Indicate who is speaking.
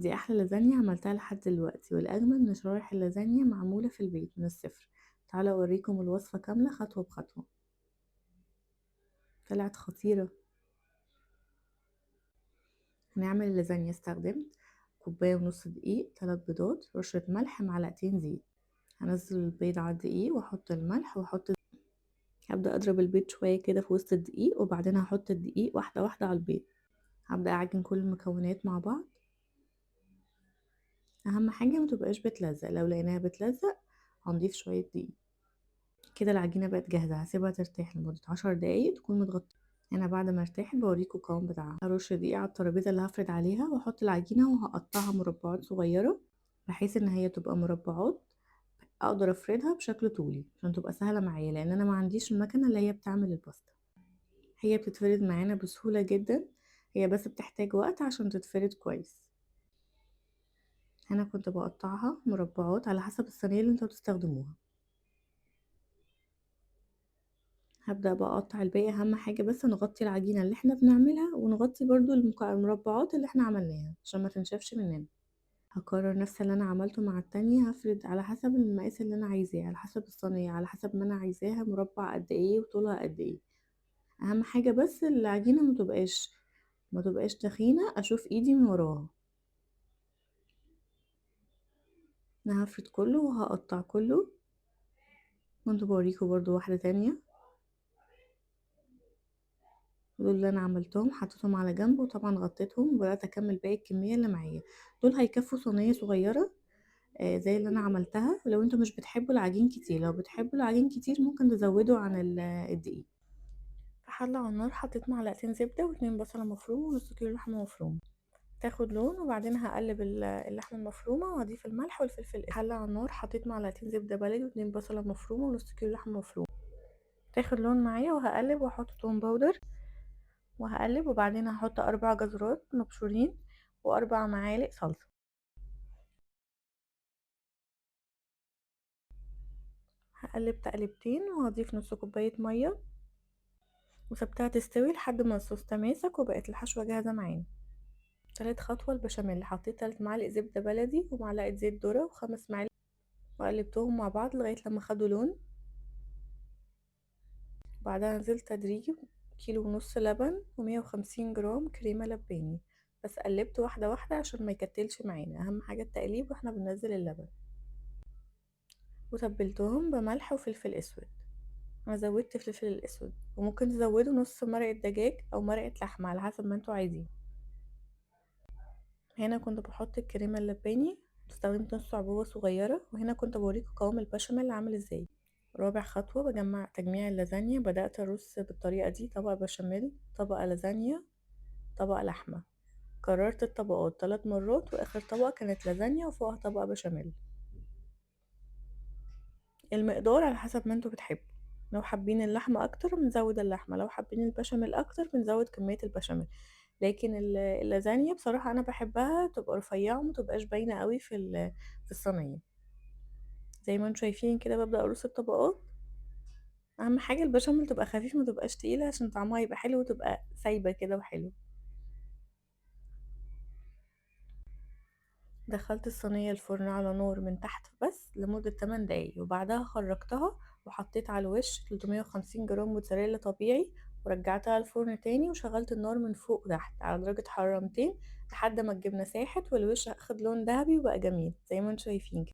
Speaker 1: دي أحلى لازانيا عملتها لحد دلوقتي، والأجمل إن شرايح اللازانيا معمولة في البيت من الصفر. تعالوا أوريكم الوصفة كاملة خطوة بخطوة. طلعت خطيرة. هنعمل اللازانيا. استخدمت كوباية ونص دقيق، 3 بيضات، رشة ملح، معلقتين زيت. هنزل البيض على الدقيق واحط الملح واحط، هبدأ اضرب البيض شوية كده في وسط الدقيق، وبعدين هحط الدقيق واحدة واحدة على البيض. هبدأ اعجن كل المكونات مع بعض. اهم حاجة ما تبقاش بتلزق، لو لقيناها بتلزق هنضيف شوية دقيق. كده العجينة بقت جاهزة، هسيبها ترتاح لمدة 10 دقايق تكون متغطية. انا بعد ما ارتاحت بوريكم القوام بتاعها. هرش دقيق على الترابيزة اللي هفرد عليها واحط العجينة، وهقطعها مربعات صغيرة بحيث ان هي تبقى مربعات اقدر افردها بشكل طولي عشان تبقى سهلة معايا، لان انا ما عنديش المكنة اللي هي بتعمل الباستا. هي بتتفرد معانا بسهولة جدا، هي بس بتحتاج وقت عشان تتفرد كويس. انا كنت بقطعها مربعات على حسب الصينية اللي انتوا بتستخدموها. هبدأ بقى اقطع الباقي. اهم حاجة بس نغطي العجينة اللي احنا بنعملها، ونغطي برضو المربعات اللي احنا عملناها عشان ما تنشفش مننا. هكرر نفس اللي انا عملته مع التانية، هفرد على حسب المقاس اللي انا عايزاه، على حسب الصينية، على حسب ما انا عايزاها مربع قد ايه وطولها قد ايه. اهم حاجة بس العجينة ما تبقاش تخينة، اشوف ايدي من وراها. انا هفرد كله وهقطع كله، وانتوا بوريكم برضو واحدة تانية. دول اللي انا عملتهم حطيتهم على جنب، وطبعا غطيتهم وبدات اكمل باقي الكمية اللي معايا. دول هيكفوا صينية صغيرة، زي اللي انا عملتها. لو انتوا مش بتحبوا العجين كتير، لو بتحبوا العجين كتير ممكن تزودوا عن الدقيق. في حله على النار حطيت معلقتين زبدة واتنين بصله مفرومه ونص كيلو لحمه مفرومه، تاخد لون، وبعدين هقلب اللحمة المفرومه وهضيف الملح والفلفل. حله على النار حطيت معلقتين زبدة بلدي واتنين بصله مفرومه ونص كيلو لحمه مفرومه، تاخد لون معايا، وهقلب واحط توم powder وهقلب، وبعدين هحط 4 جزرات مبشورين وأربع معالق صلصة. هقلب تقلبتين وهضيف نص كوباية مية، وسبتها تستوي لحد ما الصوص تماسك وبقت الحشوة جاهزة معانا. تالت خطوة البشاميل. حطيت 3 معالق زبدة بلدي ومعلقة زيت ذرة وخمس معالق، وقلبتهم مع بعض لغاية لما خدوا لون. بعدها نزلت تدريجي كيلو ونص لبن ومية وخمسين جرام كريمة لباني، بس قلبت واحدة واحدة عشان ما يكتلش معانا، أهم حاجة التقليب واحنا بننزل اللبن. وتبلتهم بملح وفلفل اسود، انا زودت فلفل الاسود، وممكن تزودوا نص مرقة دجاج او مرقة لحمة على حسب ما انتوا عايزين. هنا كنت بحط الكريمة اللباني، استخدمت نص عبوة صغيرة. وهنا كنت بوريكم قوام البشاميل عامل ازاي. رابع خطوة بجمع تجميع اللازانيا. بدأت ارص بالطريقة دي، طبقة بشاميل، طبقة لازانيا، طبقة لحمة. كررت الطبقات 3 مرات، واخر طبقة كانت لازانيا وفوقها طبقة بشاميل. المقدار على حسب ما انتوا بتحبوا، لو حابين اللحمة اكتر بنزود اللحمة، لو حابين البشاميل اكتر بنزود كمية البشاميل. لكن اللازانيا بصراحة انا بحبها تبقى رفيعة وما تبقاش باينة قوي في الصينية. زي ما انتوا شايفين كده ببدأ ارص الطبقات. اهم حاجة البشاميل تبقى خفيف، ما تبقاش تقيلة عشان طعمها يبقى حلو وتبقى سايبة كده وحلو. دخلت الصينية الفرن على نار من تحت بس لمدة 8 دقايق، وبعدها خرجتها وحطيت على الوش 350 جرام موتزاريلا طبيعي، ورجعتها الفرن تاني وشغلت النار من فوق تحت على درجة حرارة 200 لحد ما الجبنة ساحت والوش اخد لون ذهبي وبقى جميل زي ما انتم شايفين كده.